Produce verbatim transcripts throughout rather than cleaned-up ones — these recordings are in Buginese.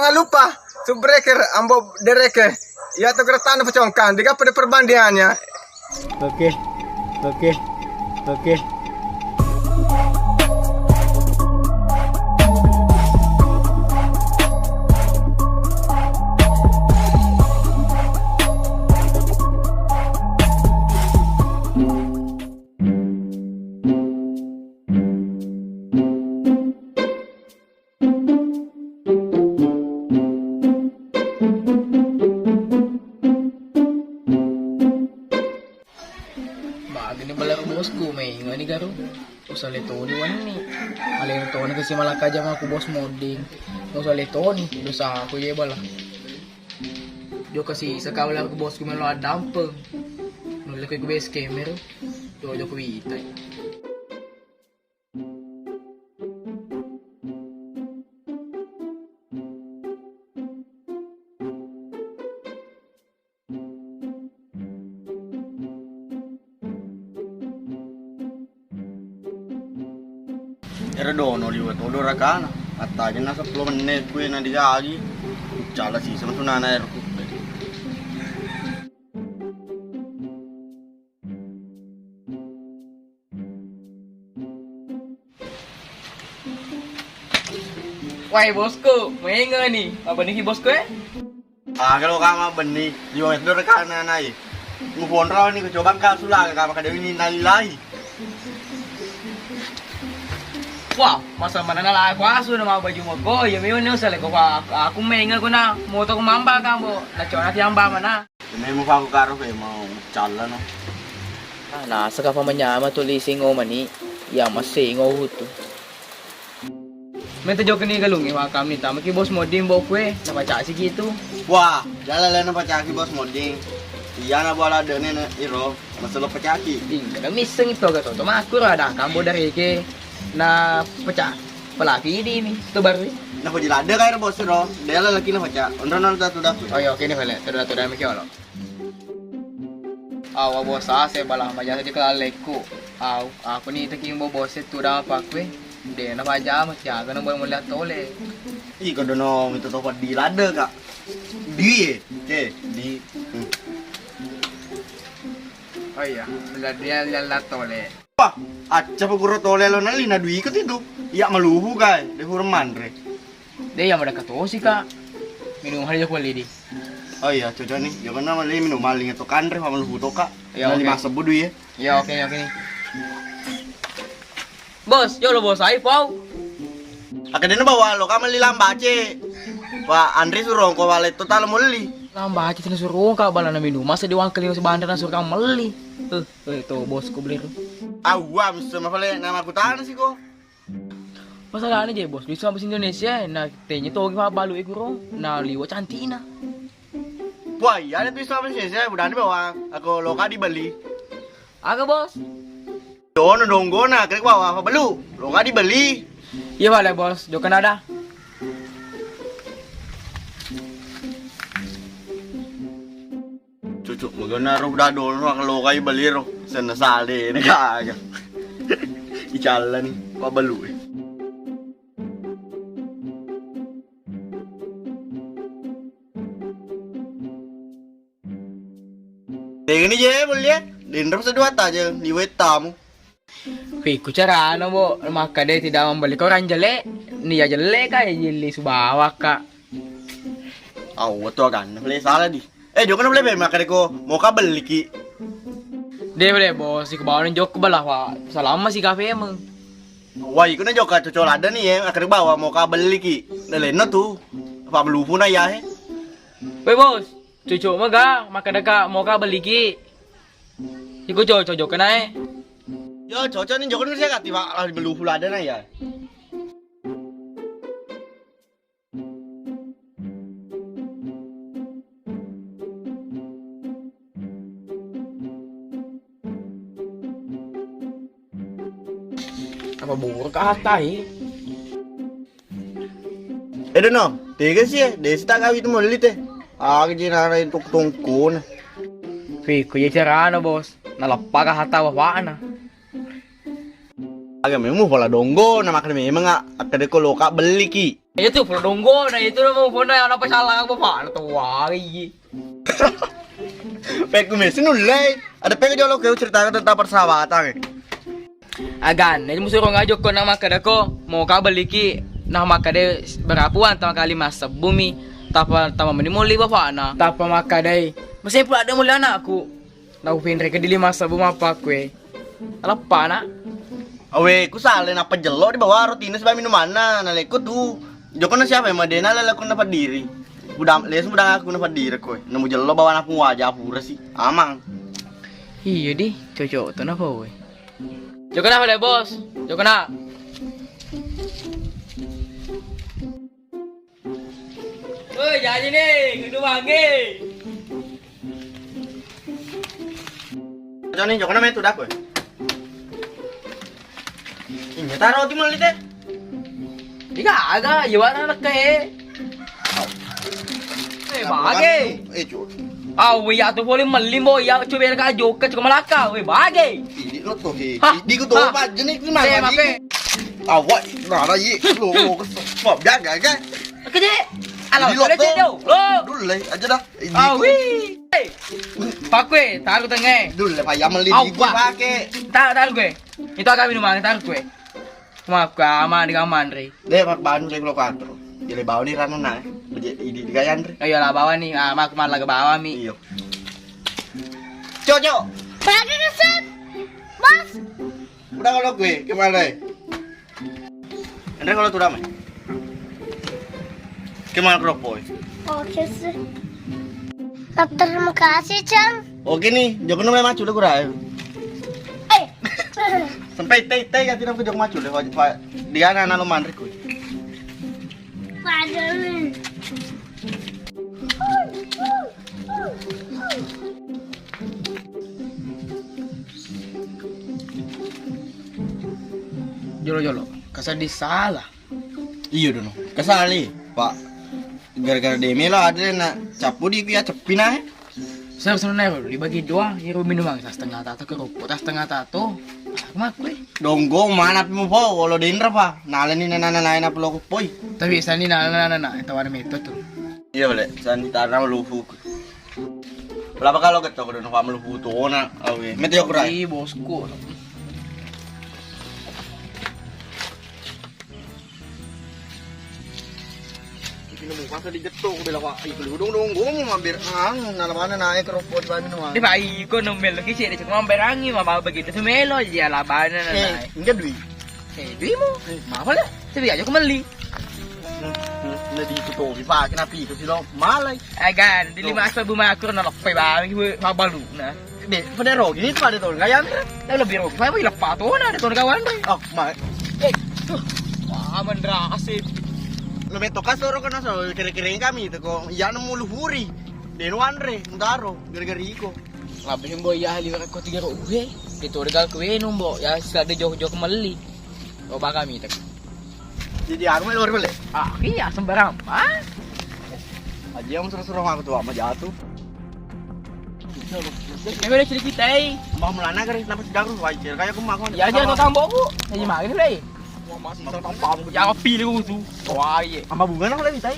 Jangan lupa subscribe, ambo dereke. Ya, to geretan pecongkang, diga pada perbandingannya. Oke, oke, oke. Bagani bala bosku, maingani garu. Usale toni wenni. Alena toni kasi malakkaja maku bos modding. Usale toni, dosa aku ye bala. Jokka sisa kawala ku bosku melo addampeng. Nulle ku base camp ero. Joko-joko witai. Ero dono liwe todo rakana. Attajana seppulo menne kue na digagi. Uccala sisa matunana ero kuppe. Wai bosku, maingani. Apa niki bosku e? Ah, kalau kama benni, liwa itu rekana nai. Muponro ni coba ka sula ka maka dewi ni nalilai. Wah, masa mana na aku asu nama baju moko, ya mio ni usale ko aku, aku menga ko na moto ko mamba kambo, na cona tiamba mana. Memo fa ko karo fe mau callano. Ah, nasaka fa manyama tu lising o mani, ya masengo hutu. Meta jokeni galungnge wa kami tamaki bos modding bo kue, napacasi gitu. Wah, jala le napacaki bos modding. Iyana bola dene ne iro, maselo pacaki. Ding, kada misseng to gato to makkur ada kambo dari ke na pecah. Pelapi ini to baru. Napaji ladde kai ro bos ro, dela laki napaca. Onro non tatu daku. Oh iya, oke ni pale. Tuda tuda miki olo. Awa bosa se bala majasa di kelalekku. Au, aku ni teki mbo bose tuda apa kue. De na pajama siaga na boleh mulia tole. Ih, kodono minta topat di ladde, Kak. Di, eh. Oke, di. Hmm. Oh iya, dia lihat tole. Wah, acca peguro tole lo nali na dui ko titu. Iya maluhu kai, de hurang manre. De iya madaka tosi, Kak. Minum hari joko lidi. Oh iya, cocok nih. Joko na mali minum maling atau kanre, pa maluhu to, Kak. Iya, nali oke. Masuk budu ya. Iya, oke, oke nih. Bos, yo lo bos, ai pau. Akadena bawa lo kamali lambace. Wah, Andri suruh ko wale to talo muli. Lambace tina suruh ka bala na minum. Masa di wangkeli si bandar na suruh ka meli. Eh, eh to bos ko beli. Awam semua pale nama aku tanah sih ko. Masalahnya je bos, di Islam Indonesia na tenya to pa balu ikuro na liwa cantikna. Wah, iya ada tuh Islam Indonesia, udah nih bawa. Aku lo ka dibeli. Aga bos. Dono donggona, kira bawa apa belu? Lo ka dibeli. Iya bale bos, jokana ada. Cucuk, magana ro da dono, lo ka dibeli ro. Senna sale ne kaga. Icalla ni, pa belu e. Tegani je boleh, denrem seduata je liwet tamu. Fiku carana bo, makkade tidak membeli ko orang jelek, nia jelek ka ya jeli subawa ka. Au to kan, boleh salah di. Eh, jokana boleh be makkade ko mau ka beli ki. De boleh bos, si kebawa jok bala wa. Salama si kafe emang. Wah, iku na jokka cocok ada nih ya, makkade bawa mau ka beli ki. Lelena tuh. Apa melupu na ya he. Weh bos, cucuk mega makkadaka mau ka beli ki. Iku cocok jokana e. Yo cocok nih jokana saya kati pak lah belu hulada na ya. Apa buruk ka hatai? Eh, Dono, tega sih ya? Desi tak kawin itu melli teh. Ah, kejinana itu tungkun. Wih, ku je carana, Bos. Naleppa ka hata bapakna. Aga memang pala donggo, na makkada memang a-, akkada ko loka belli ki. Itu pura donggo na itu mau pura na apa salah apa pak na tuwari. Pekku mesi nullei. Ada pekku jolo ke cerita tentang persahabatan. Agana, musurong aja ko na makkeda ko, mau ka belliki, na makkeda berapuan tama kali massebbu mi, tapa tama meni molli bapakna. Tapa makkeda, masih pula ada molli anakku. Na ku pinre ke dili massebbu mappakkue. Leppa na. Awe, ku sale nappa jello di bawah rotine sebab minumanna, na lekko tu. Jokona siapa yang madena lele ko na paddiri. Budang, les budang aku na paddiri koe. Nemu jello bawa napu waja pura sih. Amang. Iya di, cocok tu napa we. Jokona pale bos. Jokona. Woi, jadi nih, kudu wangi. Joni, jokona metu dako. Ini taro di mali teh. Iga aga, iya wara lekke. Eh, bage. Eh, cu. Ah, wih, ya tu boleh meli mo, ya coba ka joka, cuma laka, wih, bage. Ini lo tuh, he. Hah? Di ku tuh apa jenis ini mah? Awak, nara ye, lo, lo, kesel. Mau jaga kan? Oke, je. Alah, lo tuh. Lo. Dulu lah, aja dah. Ini ku. Awi. Hei. Pakue, taruh tengah. Dulu lah, payah meli di ku pakai. Taruh, taruh gue. Itu agak minuman, taruh gue. Makkua ama di kamma anre. De, mabbanu de kulo kuatro. Jele bawani ranna na. Idi di gayanre. Ayo lah bawani. Ah, mak mallaga bawami. Iyo. Cocok. Lagi keset. Bos. Udah kalau gue kemana? Andre kalau tu damai. Kemana keropoi? Oke sih. Terima kasih, Cang. Oke nih, joko nomor macu deh kurang. Eh. Sampai tei tei kati nang jok macu le, wa, wa, di ana ana lo manre kui. Padahal. Jolo jolo, kasar di salah. Iyo dono, kasali, Pak. Gara-gara de melo ada na cappu di ku ya ceppi na, eh. Seru-seru nero dibagi dua, iro minumang setengah tato ke rokok, setengah tato. Aku mah kue. Donggo mana pi mupo, wolo denra pa. Nalani nana nana na pulo kupoi. Tapi sani nana nana na tawana meto tu. Iya bole, sani tanah lufu. Lapa kalau ketok dono pa melufu tu ona, awe. Meto yo kurai. Ih, bosku. Ipinemu kasa digetto ko bela, Pak. Ih, dong dong gomo mampir. Ang nalabana naik rokok di bawah minuman. Eh, Pak, iko no melo ki cek cek mampir angi, mama begitu semelo aja labana na. Eh, naik. Enggak dui. Eh, dui mo. Eh, maaf lah. Tapi aja aku meli. Nah, di itu tuh, Pak, kenapa itu sih lo? Malai. Agan, di lima sebu makur na lope bang, ibu mabalu na. Be, pada rogi ni pada ton gayan. Lebih rogi, saya lebih lepas tu na ada ton kawan re. Oh, ma. Eh, tuh. Wah, mendrasip. Lo meto kasoro kana so kere-kere kami itu ko. Iya nemu luhuri. Deno anre, mutaro, gara-gara iko. Labbi mbo iya liwat ko tiga robu he. Itu regal kueno mbo, ya sada jok-jok meli. Lo baka mitek. Jadi anu melo bele. Ah, iya sembarang. Ah. Aja yang suruh-suruh aku tuh sama jatuh. Ya udah cerita eh. Mbah mulana kari napa sedaru wajar kayak aku makan. Ya aja to tambokku. Jadi makan deh. Wah, masih satu paham. Ya pilih itu. Wah, iya. Sama bunga nang lagi tai.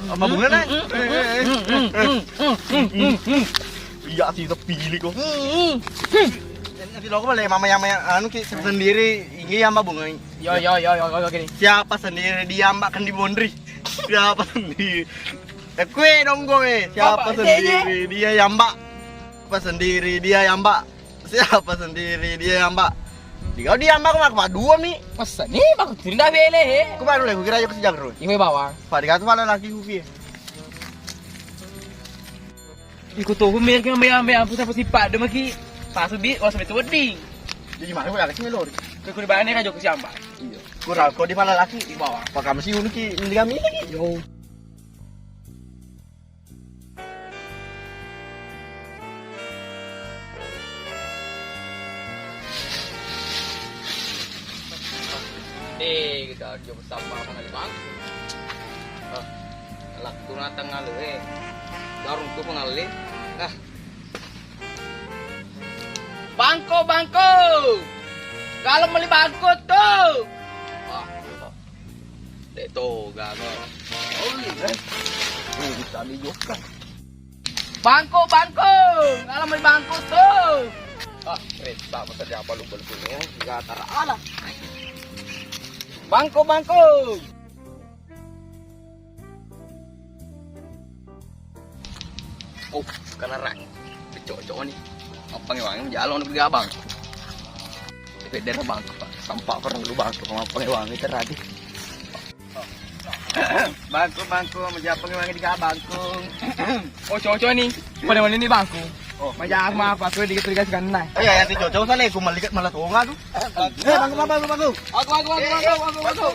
Sama bunga nang. Iya sih terpilih kok. Nanti lo balik mama yang anu ki sendiri ini ya Mbak Bunga. Yo yo yo yo yo gini. Siapa sendiri dia Mbak kan di Bondri. Siapa sendiri? Eh, kue dong gue. Siapa sendiri dia ya Mbak? Siapa sendiri dia ya Mbak? Siapa sendiri dia ya Mbak? Di kau dia Mbak, aku dua mi. Masa ni aku tidak bele he. Aku baru lagi kira aku sejak terus. Ini bawang. Pada kata pada lagi kupi. Iku tuh mir ki ambe ambe ampun apa sifat de maki. Pasu bi wasa betu wedding. Jadi mana gue lagi melori. Ke kudu bane ka joko siamba. Iya. Kurang kau di mana lagi di bawah. Pakam si unu ki ndi kami lagi. Yo. Eh, kita joko sampah apa ngali bangku. Ah, laku natang ngalu eh. Garung tu pengali. Nah. Bangko, bangko. Kalau meli bangko tuh. Ah, De'to gaga. Oh, iya. Eh, bisa dijokka. Bangku, bangku. Alam mai bangku tuh. Ah, kereta apa tadi apa lu beli ya? Tiga tara ala. Bangku, bangku. Oh, sekarang cocok nih. Apa ngewangi jalo nih gabang. Beda bangku, Pak. Tampak orang lu bangku, apa ngewangi terjadi. Bangku, bangku, mau japang wangi di bangku. Oh, cocok nih. Pada mana nih bangku? Oh. Maja aku apa aku dikit tugas kan nah. Oh ya, yang cocok sana aku melihat malah tonga tuh. Eh, bangku, bangku, bangku, bangku. Aku, aku, aku, aku, aku, aku.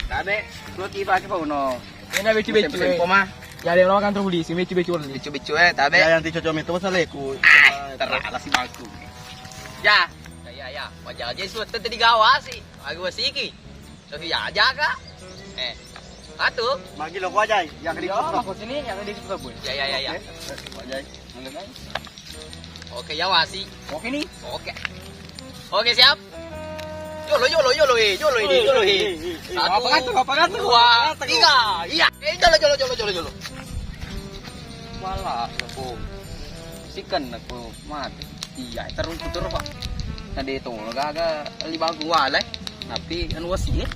Tabe, lu tiba ke no. Ini becu-becu. Tempo mah. Ya, dia lawan kantor polisi, becu-becu. Becu-becu, eh, tabe. Ya, yang cocok itu masalah aku. Ah, terlalu si bangku. Ya. Ya, ya, ya. Wajah aja sudah tadi gawa sih. Aku wasiki. Tapi ya aja kak. Eh, satu. Bagi lo aja. Ya, ke di aku sini, yang di situ pun. Ya, ya, ya, ya. Oke. Wajah. Oke, ya wasi. Oke nih. Oke. Oke, siap. Jolo, jolo, jolo, eh, jolo ini, jolo ini. Satu, apa kata, apa kata, dua, apa kata? Tiga. Iya, eh, jolo, jolo, jolo, jolo, jolo. Wala, aku. Sikan aku mati. Iya, terus terus, Pak. Nah, dia tuh gaga libang gua lah. Tapi anu wasi, eh.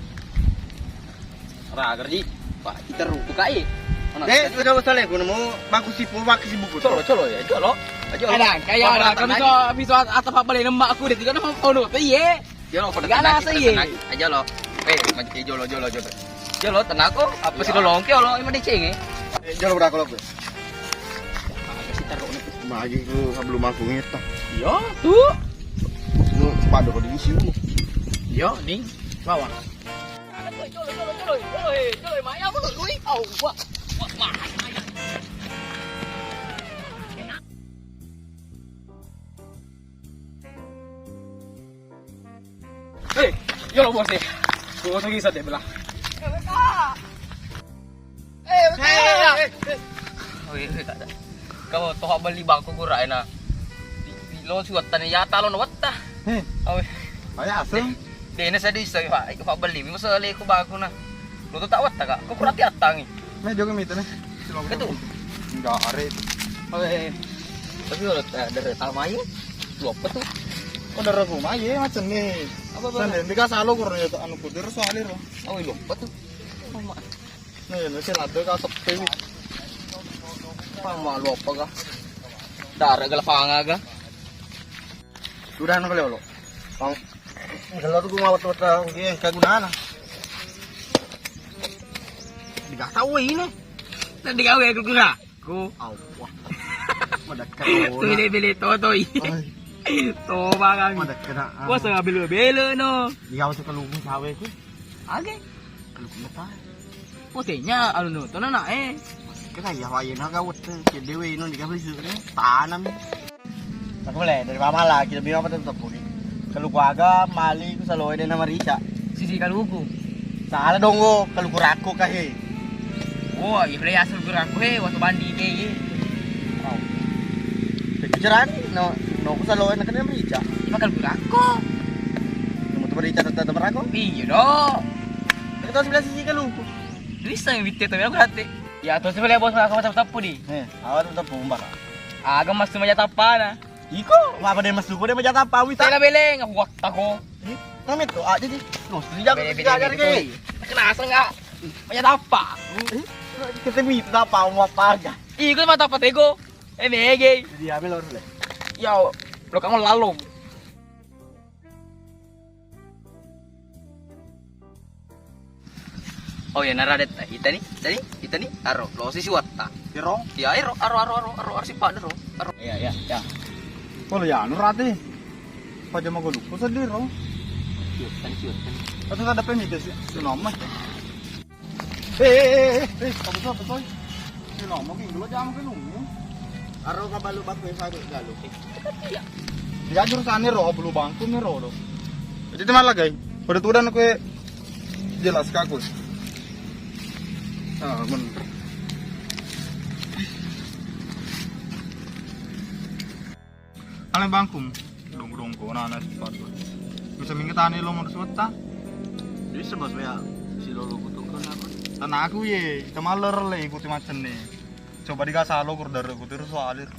Raga ji, Pak, kita ruku kai. Eh, sudah usah leh, guna mau bagus sih, mau bagus sih buku. Colo, colo ya, colo. Ayo. Ada, kayak ada. Kami so, bisa atap apa leh, nembak aku deh, tidak mau kono, iya. Jolo, kau tenang, tenang. Ayo lo. Eh, maju, eh, jolo, jolo, jolo. Jolo, tenang kok. Apa sih lo longke, lo emang diceng, eh? Eh, jolo, berapa lo gue? Ada sih taruh nih. Magi ku sebelum aku ngeta. Iya, tuh. Lu sepatu kau diisi lu. Iya, nih. Bawa. Hei, yo lo bos eh. Bos lagi sadde bela. Eh, eh, eh. Oh iya, kada. Kau toha beli bangku kura ena. Di, di lo si wattani ya talo na watta. Hei. Awe. Ayo asem. De, de na sadi sa fa, fa beli mi masa le ku bangku na. Lo tu tak watta ka. Kau kurati attangi. Me joge mi tu ne. Ketu. Enggak are. Awe. Tapi kalau ada tamai. Lo apa tu? Oh, darah rumah ya macam ni. Apa, apa? Sana, ini kan salo kurang ya anu putih soalnya lo. Oh, lo apa tu? Mama. Nih, ini sih lado ka sepi. Mama lo apa ka? Darah gelapanga ka? Sudah nak lo. Bang, kalau tu gua mau tuh tahu dia kayak gimana? Tidak tahu ini. Nanti kau ya gua. Ku, awwa. Madakka. Bele-bele toto i. Oi. To barang. Madakka na. Puasa bele-bele no. Iya, waktu kaluku sawe ku. Age. Kaluku mata. Potenya anu no, tona na eh. Kena ya wae na gawat ke dewe no di gawe su. Tanam. Aku mulai dari mama lagi lebih apa tetep puni. Kaluku aga mali ku saloe dena marica. Sisi kaluku. Salah dong go, kaluku rako kahe. Oh, iya pula ya kaluku rako he, waktu bandi ke ye. Oh. Jadi cerani no no ku saloe na kena marica. Ima kaluku rako. Mau tu marica tetap rako? Iya dong. Kita sebelah sisi kaluku. Bisa yang bitte tapi aku hati. Ya terus sebelah bos aku tetap tepu di. Eh, awal tetap umbak. Aga mas tu maja tapana. Iko, apa deh mas suku deh maja tapa wita. Tela beleng aku waktu aku. Kami tu aja di. Lo sini jago. Bele-bele tiga aja gitu. Kena asal nggak? Maja tapa. Kita mi tapa mau apa aja. Iko mata apa tego? Eh mege. Jadi ambil lor le. Ya, lo kamu lalu. Oh iya, narade itani, itani, itani, aro, lo sisi watta. Iro? Ya, iro, aro, aro, aro, aro, aro, sipa ro, aro. Iya, iya, iya. Kalau ya, anu rate. Paja mago luku sedih ro. Siutan, siutan. Atau ada pemita si, si nomor. Eh, eh, eh, eh, eh, apa tuh, apa tuh? Ini lama gini, dulu jam ke lu. Aro kabalu bakwe sagu galu. Iya, jurusan ini ro, bulu bangku ini ro, lo. Jadi itu malah, guys. Pada tuh udah aku jelas ke aku. Ah, men. Aleng bangkum, dongko-dongko, nah, nah, sepatu. Bisa minggu tani lo mau suwetta? Bisa, Bos, ya. Si lolo kutu. Tanaku ye, ita maler le ikuti macenne. Coba digasalo kur dare ku terus alir.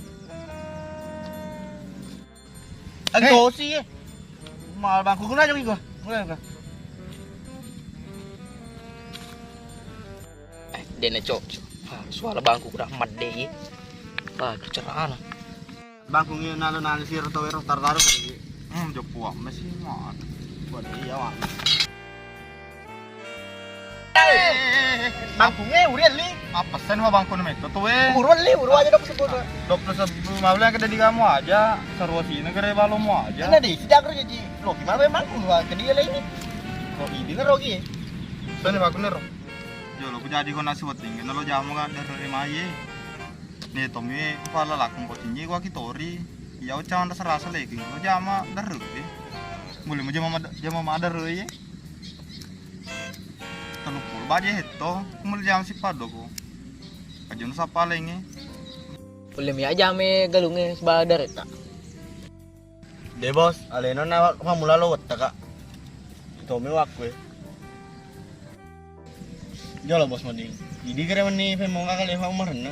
Lagi tosi ye. Mal bangku kena joki gua. Mulai gua. Eh, dena cocok. Ah, suara bangku kurang madde ye. Ah, itu carana. Bangku ngi nalo nalo siro to wero tar-taro ko. Hmm, jopo amme sih, man. Buat iya, man. Bangku ngi uri li. Apa sen ma bangku ne metto to we? Uru li, uru aja dong sebut. Dua puluh sebelum mau yang kedai kamu aja, seru sini kere balomu aja. Ini di sidak ro jadi. Lo gimana memang uru ke dia lagi? Kok ini ro ki? Sen bangku ne ro. Yo lo ku jadi ko nasi wedding, lo jamu kan dari maye. Ni tommi pala lakku ko cinyi ko kitori. Iya ucang rasa-rasa lagi. Lo jama daruk e. Boleh mo jama mad-, jama madaruk ye. Tellu puluh baje hetto, kumul jama sipado ko. Kajun sapa lengi. Boleh mi aja me galunge sebadareta. De bos, alena na wa-, famula lo wetta ka. Tommi wakku e. Jolo bos mending. Jadi kira meni pemong kakak lefa umarna.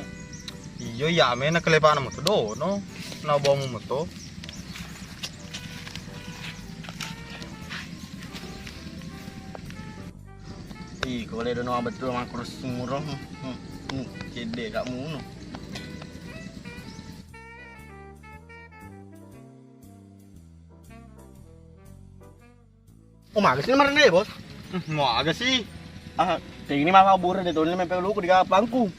Iyo iya me na kelepa na moto dono. Na bawa moto. Ih, kole dono betul makro sumuro. Hmm, hmm, hmm, cedde kak muno. Oh, maga sih marende, Bos? Hmm, maga sih? Ah, ini mama buru de toni mempe luku di kapangku.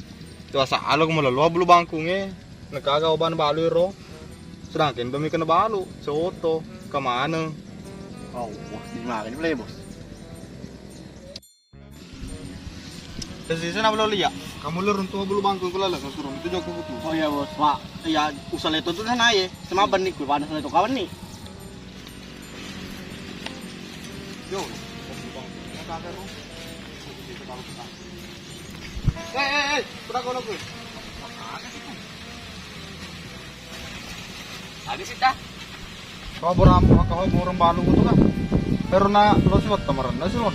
Tuh asa alo ko malalo bulu bangkunge. Nekaga oban balu ro. Sedangkan bemi kena balu, soto, kemana? Oh, wah, di mana ini, Bos? Sesisa na belo liya. Kamu le runtuh bulu bangku kula le suruh itu joko kutu. Oh iya, Bos. Pak, iya usale to tu sana ye. Semaban ni ku panas le to kawan ni. Yo. Eh, eh, eh, sudah kono ku. Habis ita. Kau boram, kau boram balu kutu kan. Pero na lo si wetta marenna si lon.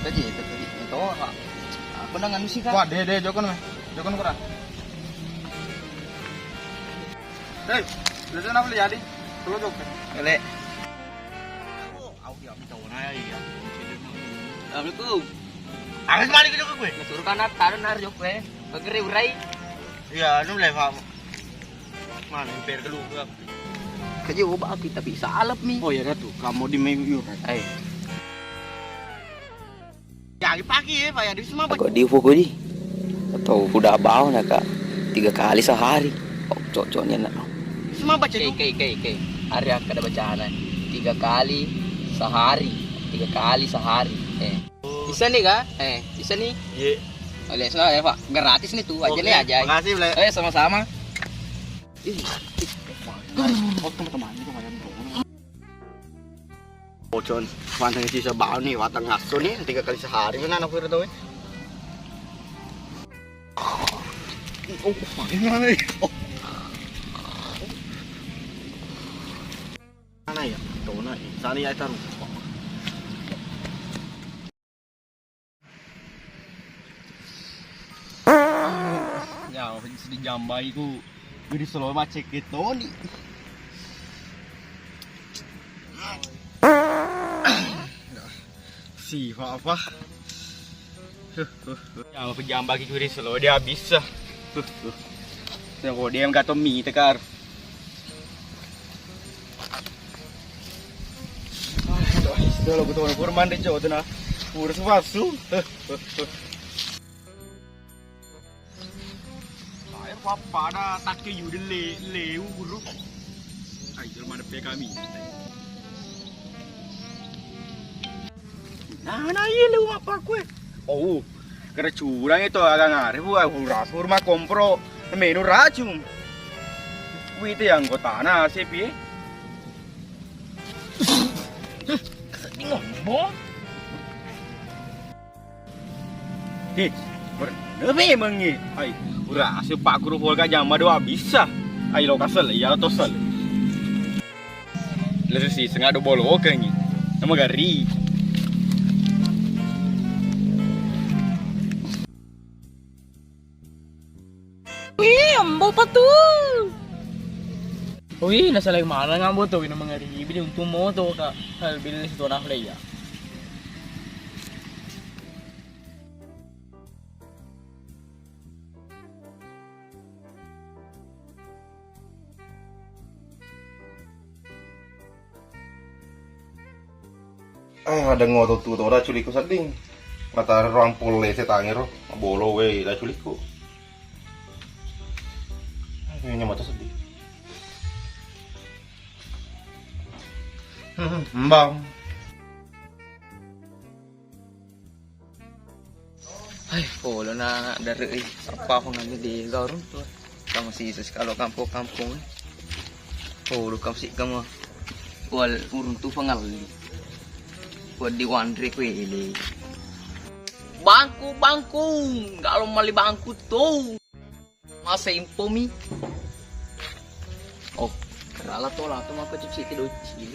Tadi itu tadi itu apa? Apa nang anu sih, Kak? Wah, de de jokon me. Jokon kura. Hei, lu tuh napa jadi? Kalau jokon. Ele. Aku dia minta warna ya, iya. Assalamualaikum. Harus balik ke jokon gue. Suruh kan taruh nar jokon. Bagere urai. Iya, anu le, Pak. Mana impir dulu gua. Kaje obaki tapi salep mi. Oh iya dah tuh, kamu di minggu. Eh. Ya, pagi ya, Pak ya, di semua. Kok di fuku di? Atau udah bau nak, Kak? Tiga kali sehari. Oh, cocoknya nak. Semua baca. Kei, kei, kei, kei. Hari yang kada bacaan. Tiga kali sehari. Tiga kali sehari. Eh. Bisa nih, Kak? Eh, bisa nih. Iya. Oleh salah ya, Pak. Gratis nih tuh, aja. Oke, nih aja. Makasih, Ble. Eh, sama-sama. Ih, ih. Oh, teman-teman, ini kemarin, Bro. Bocon, manteng sisa bau nih, watang ngaso nih, tiga kali sehari kan anak kira tuh. Oh, ini mana nih? Oh. Mana ya? Tona, sana ya taruh. Ya, sedih jambai ku. Gede selo macet gitu ni. Si apa? Ya, apa jambaki gede selo dia bisa. Yang kode yang kata mi tekar. Dolo ku tona pura manre cowok tu na. Pura supasu. Air papada takke yu de le leu guru. Ayo mana pe kami. Nah, nah, iya leu apa kue? Oh, keracunan itu agak ngarep, wah, hura-hura kompro menu racun. Wih, itu yang kota nasi pi. Sedih ngomong. Hi, ber-, lebih mengi. Hai, ura asu Pak Guru Volga jam dua bisa. Hai, lo kasel, iya lo tosel. Lesu si sengadu bolo oke ngi. Nama gari. Apa tu? Wih, nasalai mana ngambo tu, wina mengeribi di untung moto ka. Hal bilis tu anak ya. Eh, ada ngoto tu tora culiku sedding. Mata roang pole setangi ro, bolo we da culiku. Ini mata sedih. Hmm, embang. Hai, polo na dare, eh, apa aku ngambil di gaurung tu. Kamu sih, sus, kalau kampung-kampung, eh. Polo kamu sih, kamu. Wal urung tu pengalli. Buat di wandre kue ini. Bangku, bangku. Kalau mali bangku tu. Masa impomi. Oh, kerala to, lato mako cuci ti doci.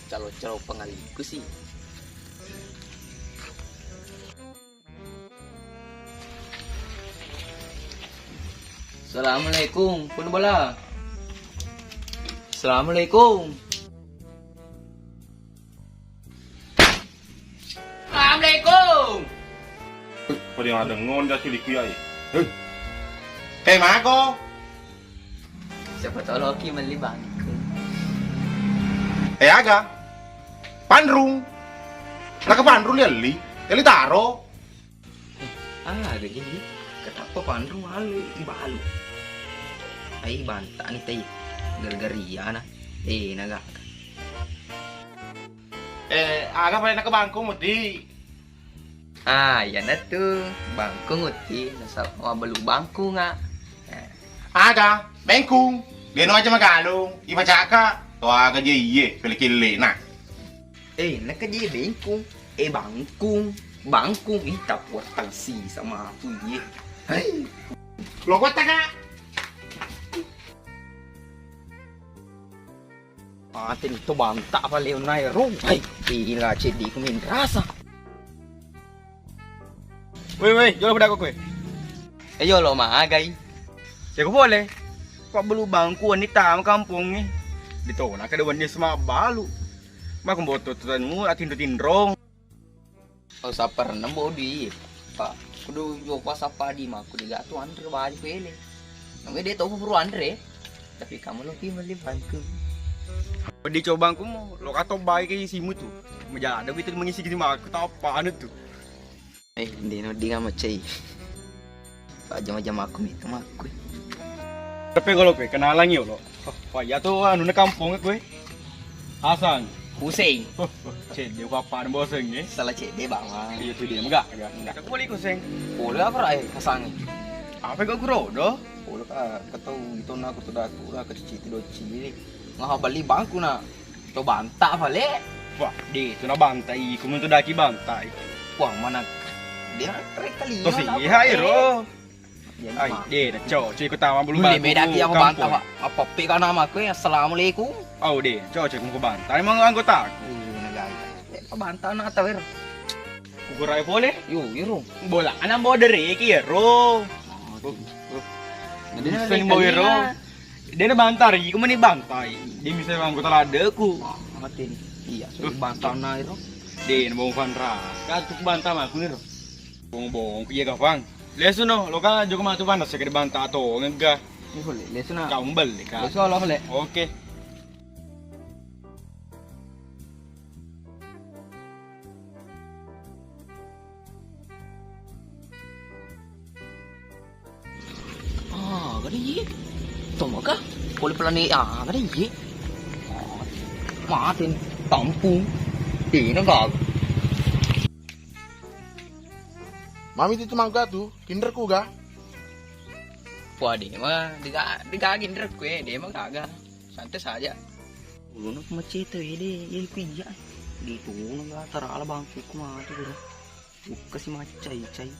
Calo-calo pengaliku sih. Assalamualaikum, pun bola. Assalamualaikum. Assalamualaikum. Pada yang ada ngon dah culik ya. Hei, mako. Siapa tahu Loki meli bangku. Eh, aga? Panrung. Naka panrung lialli. Lialli taro. Ah, ada gini. Ketapa panrung malu balu. Ai banta ni tai. Gara-gara iya na. Eh, naga. Eh, aga pada naka bangku mudi. Ah, iyana tu bangku nguti, nasaba mabbalu bangku nga. Eh. Aga, bengkung. Deno aja magalung, ipacaka. To aga je iye, kele-kele na. Eh, naka je bengkung. Eh, bangkung. Bangkung, ita puat tangsi sama aku iye. Hai. Lo kuat taka? Mate ni to banta apa leona ero. Hai, ila ceddi ku min rasa. Woi, woi, jolo pada aku kue. Eh, jolo magai. Siapa boleh? Pak belu bangku wanita kampung ni. Ditolak kada wani sama balu. Mak mboto tuanmu atinro-tinrong. Oh, saparna bodu iye. Pak, kudu jokka sapa di makku de gatu anre baju pele. Namanya dia tahu buru anre. Tapi kamu lebih meli bangku. Di cobangku mau lo kato baik ke isimu tu. Menjadi itu mengisi gini makku tak apa anu tu. Eh, dino di ngama cai. Pajama-jama aku mita makku. Tapi kalau kue kenalan yo lo. Wah, iya tu anu ne kampung kue. Hasan. Huseng. Oh, oh, cedde ku apa boseng ya? Salah cedde bang. Iya tu dia megak. Enggak. Aku balik Huseng. Boleh apa rai Hasan? Apa kau kurodo? Boleh ka ketau itu nak aku tu datu lah kecil tu doci. Ngaha beli bangku nak. To banta pale. Wah, de tu na banta i, kumun tu daki banta i. Wah, mana dia rek kali. To si hai ro. Ai, de na cocok ikut tama bulu batu. Beda ki aku banta, Pak. Apa pe kana maku ya? Assalamualaikum. Oh, de cocok ikut banta. Emang anggota aku. Iya, nagai. Apa banta na tawir. Kukurai pole. Yo, iro. Bola anak bawa dere ki ro. Bisa ni bawa ro. Dia na bantai, ku meni bantai. Dia bisa anggota ladeku. Mati ni. Iya, so bantana iro. Dia na bongkang ra. Katu bantang aku ni ro. Bong-bong iya gafang. Lesu no, lo ka joko matu panas ya ke bantang atau ngega. Ini boleh, lesu na. Kau beli ka. Lesu lo boleh. Oke. Ah, gede ye. Toma ka? Boleh pelani ah, gede ye. Matin tampung. Dina gaga. Mami tu mangga tu, kinder ku ga? Wah, dia mah diga diga kinder ku eh, dia mah gaga. Santai saja. Uluna ku maceta ede, ye ku iya. Di tuna ga tarala bangku ku mati kuro. Ukka si macai-cai.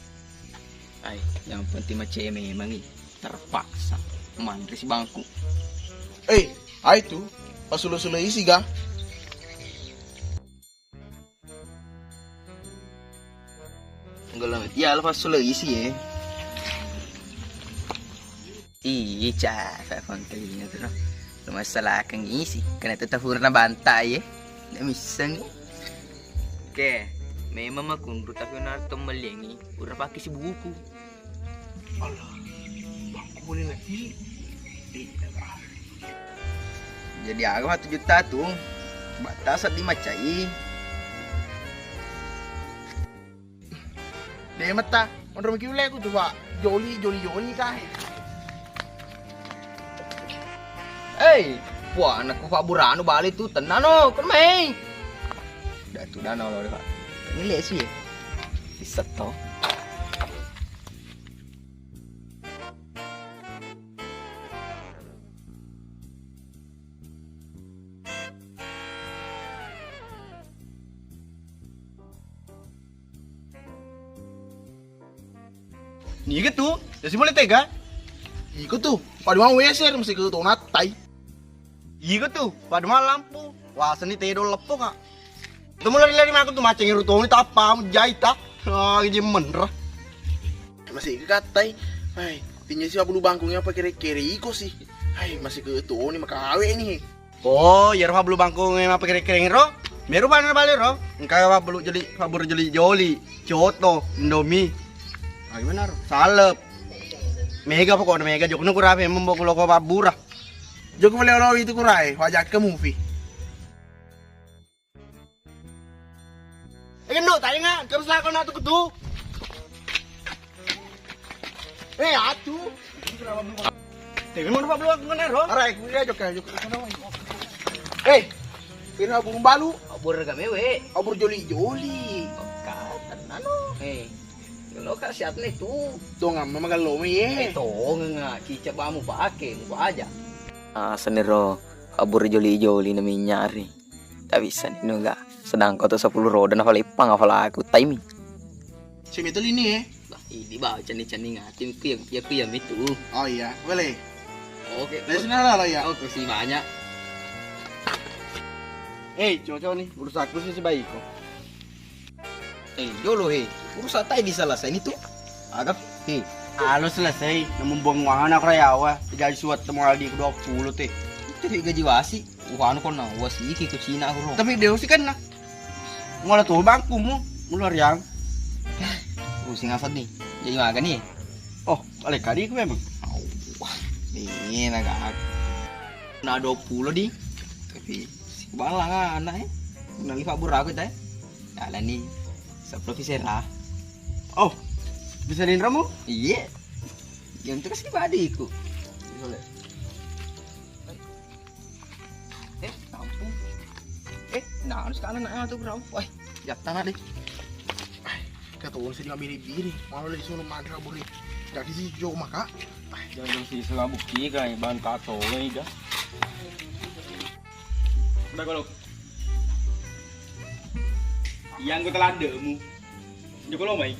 Ai, yang penting macai memang i. Terpaksa manre si bangku. Eh, ai tu, pasula-sula isi ga? Enggak lah, ya lepas sula isi ya. Iya, ca, sa kontelinga tu no. Lu masalahkan isi, karena itu tahurna banta ye. Ndak missengi. Oke, memang makunru tapi na to mellengi, pura pakai si buku. Allah, bangku boleh lagi. Jadi aga satu juta tu, batas di macai. De metta, onro miki uleku tu, Pak. Joli, joli, joli kah? Eh, wah, anakku Pak Buranu balik tu, tenang no, kon mai. Dah tu, dah no, lo, Pak. Ini lek sih. Iset to. Niga tu? Yasi mulai tega? Iko tu, pada mau W C masih ke tonat tai. Iko tu, pada mau lampu. Wah, seni tedo leppo ka. Temu lari-lari mako tu maceng ero toni tappa mu jai ta. Ah, gaji menra. Masih ke katai. Hai, pinya si bulu bangkungnya apa kere-kere iko sih. Hai, masih ke toni makawe ni. Oh, iyaro fabbulu bangkung e mappakereng-kereng ro. Meru bana bale ro. Engka fabbulu joli, fabburu joli-joli, coto, Indomie. Ah, gimana ro? Salep. Mega pokoknya mega jokno kurape membo kulo ko fabbura. Jokno leo lo itu kurai, wajak ke movie. Eh, gendut, tanya nggak? Terus lah kau nak tuh ketu. Eh, atu. Tapi mana Pak Blok mana ro? Arai, kuwi aja kayak juga. Eh, pira burung balu? Obor kami we. Obor joli-joli. Kata nano. Eh, lo kak siap nih tuh. Tuh nggak mama kalau mau Eh, ye. Tuh nggak cicak bamu pakai, mau aja. Ah, senero obor joli-joli na minyari. Tak bisa ni nuga. Sedangkan tu sepuluh roda na faleppang afala aku taimi. Si betul ini eh. Bah, ini bah cenning-cenning ati ku yang ya ku yang itu. Oh iya, boleh. Oke. Dari sini lah lo ya. Oke sih banyak. Eh, cocok nih, urus aku sih sebaikku. Eh, jolo he. Urusan tai diselesai ni tu. Aga he. Alo selesai, namun buang wahana ko rayawa, jadi suat temu aldi ke dua puluh teh. Itu he gaji wasi. Wahana ko na wasi iki ke Cina aku ro. Tapi dia usi kan nah. Ngola tuh bangkumu, mulai yang. Usi ngasat nih. Jadi makan nih. Oh, balik kali aku memang. Wah, ini naga. Na dua puluh di. Tapi si balang anak eh. Nali fabur aku teh. Jalan nih. Sepuluh visera. Oh, bisa di ramu? Iya. Yang terus ke badiku. Boleh. Eh, ampun. Eh, nah, harus kalah nak tu berapa? Wah, jatah nak deh. Kata orang sedih biri-biri. Malah lagi suruh mantra boleh. Jadi si Jo maka. Jangan si selabu kira bahan kato ini dah. Udah kalau. Yang gue telandemu. Joko lo mai.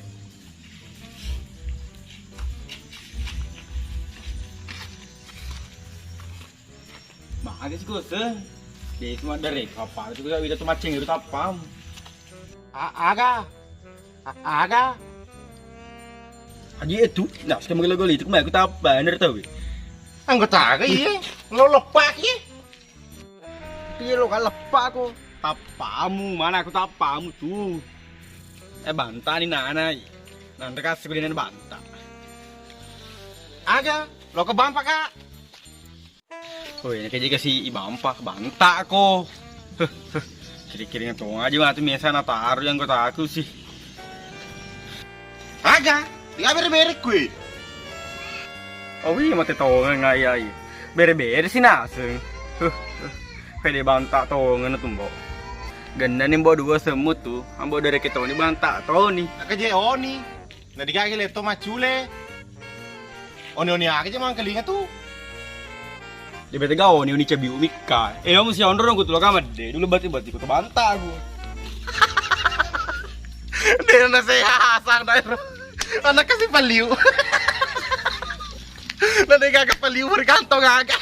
Mage sih gue se. Dek cuma dari apa itu gue udah tuh maceng itu tapam. A- aga. A- aga. Aji itu, nah sekarang gelo-gelo itu kemarin aku tapa bener tau. Anggota aga iya. Lo lepak iya. Iya lo kan lepak aku. Tapamu, mana aku tapamu tuh. Eh banta nih nana. Nanti kasih gue banta. Aga, lo ke bampa kak. Oh ini kayak si ibampa banta ko. Kiri-kiri ngetung aja mati biasa na taruh yang gue taku sih. Aga, tinggal bere-bere kue. Oh iya mate tongen ngai ai. Bere-bere si naseng. Huh, huh. Pede banta tongen tu mbo. Genna ni mbo dua semut tu, ambo dari ketoni banta toni. Aga je oni. Na digage letto maccule. Oni-oni aga je mangkalinga tu. Di bete ga oni-oni cabiu mikka. Eh, kamu si onro nunggu tulo kamedde. Dulu bati-bati ku banta aku. Dena sehat sang daero. Anak kasih paliu. Na dega ke paliu bergantung aga.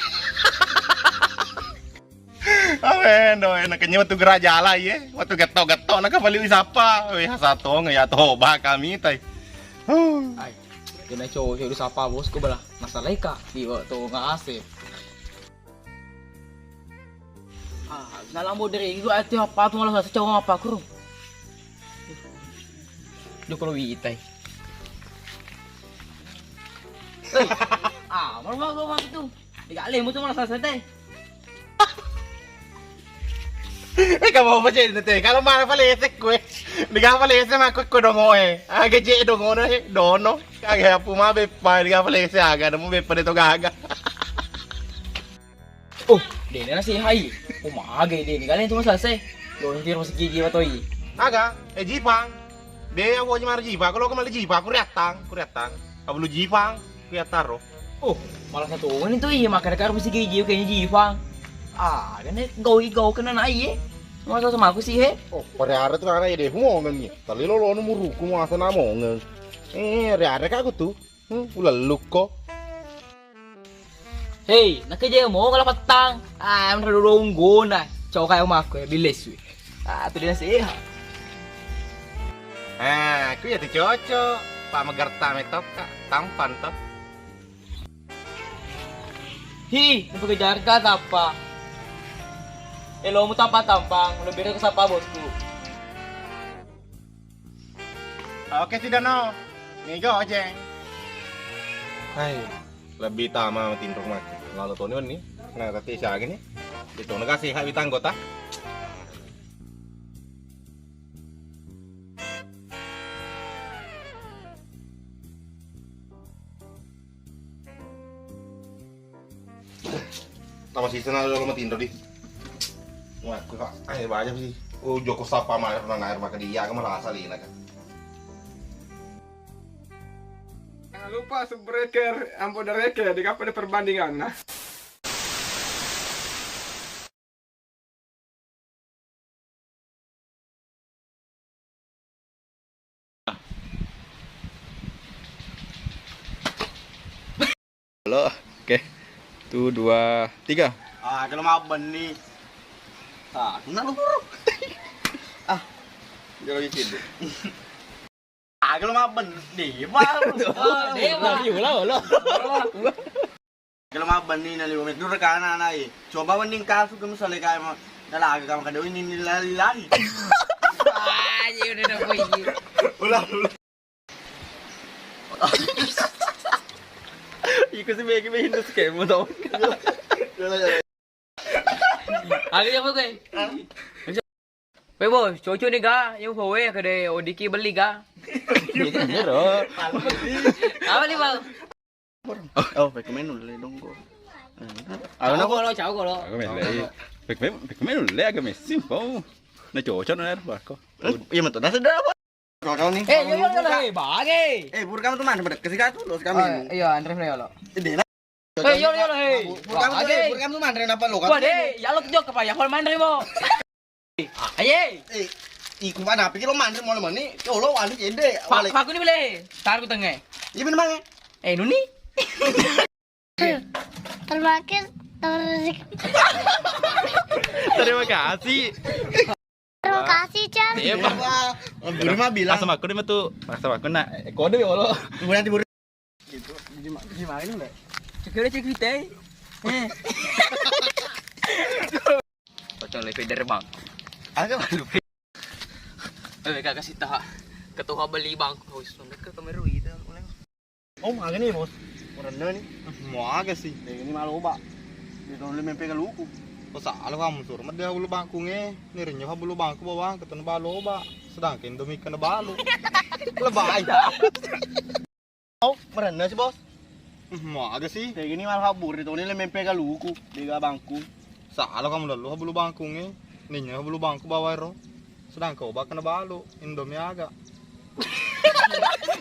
Amen, doe na kenye watu gera jala ye. Watu getto-getto na kapaliu isapa. Weh, hasatong ya toba kami tai. Huh. Ai. Kena cowok, cowok disapa bosku bala. Masalahka, iwa to ngase. Ah, nalambo dari itu ati apa tu malah sasa cowok apa kru. Joko lo witai. Eh, ah, malu mau gua itu. Tiga lemu tu malah sasa teh. Eh, kamu apa sih itu teh? Kalau mana paling esek gue? Di kapal esek mah aku kau dongo eh. Aga je dongo no eh, dono. Aga apa mah beppa di kapal esek aga, nemu beppa de to gaga. Oh, dene na sehai. Oh, magai dene. Kalian tu masalah seh. Lo nanti rumah sakit jiwa toi. Aga, eh, Jipang. De ya wo jimara Jipang. Kalau kemali Jipang, aku riatang, aku riatang. Abulu Jipang, aku riataro. Oh, malah satu orang itu iya makan dekat rumah sakit jiwa kayaknya Jipang. Ah, kan gau gau kena na iye. Masa sama aku sih he. Oh, pare-are tu kana ide humongen ni. Tali lo lo muruku masa na mongen. Eh, are-are kaku tu. Hmm, ulallukko. Hei, nakeje mo kala pattang. Ah, menre dodonggona. Coka yang mako ya, bilesu. Ah, tu dia sehat. Ah, aku ya tu cocok. Pak megerta metokka, tampan toh. Hi, napakejarka tappa. Elomu tappa tampang, lebih ke sapa bosku. Oke, si Dono. Niga ojeng. Hai, lebbi tama matinro maki. Lalo toni wenni. Nah, tapi siaga ni. Itu nega sehat wita anggota. Nama sisena lo matinro di. Wah, aku kak, eh, banyak sih. Oh, Joko sapa maer na naer maka dia, aku merasa lina kan. Jangan lupa subscribe, ampun dari ke, di kapan perbandingan. Nah. Halo, oke. Satu, dua, tiga. Ah, kalau mau benni. Ah, kena lu, Bro. Ah, dia lagi sibuk. Ah, kalau mau benni, Bang. Dia lagi ulah, ulah. Kalau mau benni na lima menit dulu kana nai. Coba mending kasu kamu sale kayak mau nalaga kamu kada ini nilai lagi. Ah, iya udah udah pergi. Ulah, ulah. Iku si Megi main terus kayak mau tahu. Ada apa gue? Weh bos, cocok nih ga, yang kowe kada odiki beli ga. Iya, bro. Apa nih bang? Oh, pakai menu le dong kok. Ayo nak lo, cau lo. Aku main lagi. Pakai main, pakai main le agak mesin bau. Nah cocok nih bako. Iya betul. Nasi dah apa? Kau ni. Eh, yo yo yo lah, eh, bagi. Eh, buru kamu tuh mana? Pada kasih katu lo kami. Iya, Andre Freo lo. Ide lah. Eh, yo yo lah, eh. Buru kamu tuh, buru kamu tuh mana? Apa lo? Wah deh, ya lo jok apa ya? Kalau mana mo? Aye. Eh, iku mana? Pikir lo mana? Mau mana? Yo lo anu jende. Pak, aku ni boleh. Tar ku tengah. Iya benar mana? Eh, nuni. Terima kasih. Terima kasih. Terima kasih, Cang. Iya, Pak. Guru mah bilang. Asam aku dia tuh, asam aku nak. Eh, kode ya Allah. Guru nanti guru. Gitu. Gimana ini, Mbak? Cek dulu, cek kita. Eh. Pocong lebih dari bang. Agak malu. Eh, kakak sih taha. Ketua beli bangku. Oh, sudah ke kamera itu. Oh, maga ni, Bos? Orangnya ni. Mau aga sih? Ini malu, Pak. Dia tuh mempe ke luku. Oh, salah kamu suruh. Mada bulu bangku nge. Ni renyah bulu bangku bawang ketemu balo, Pak. Sedangkan Indomie kena balo. Lebay. Oh, merendah sih, Bos. Mau aga sih? Kayak gini malah kabur itu. Ini mempe ke luku. Dia bangku. Salah kamu lalu bulu bangku nge. Ninya bulu bangku bawang ro. Sedangkan obat kena balo. Indomie aga.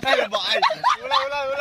Ayo, Pak. Ulang, ulang, ulang.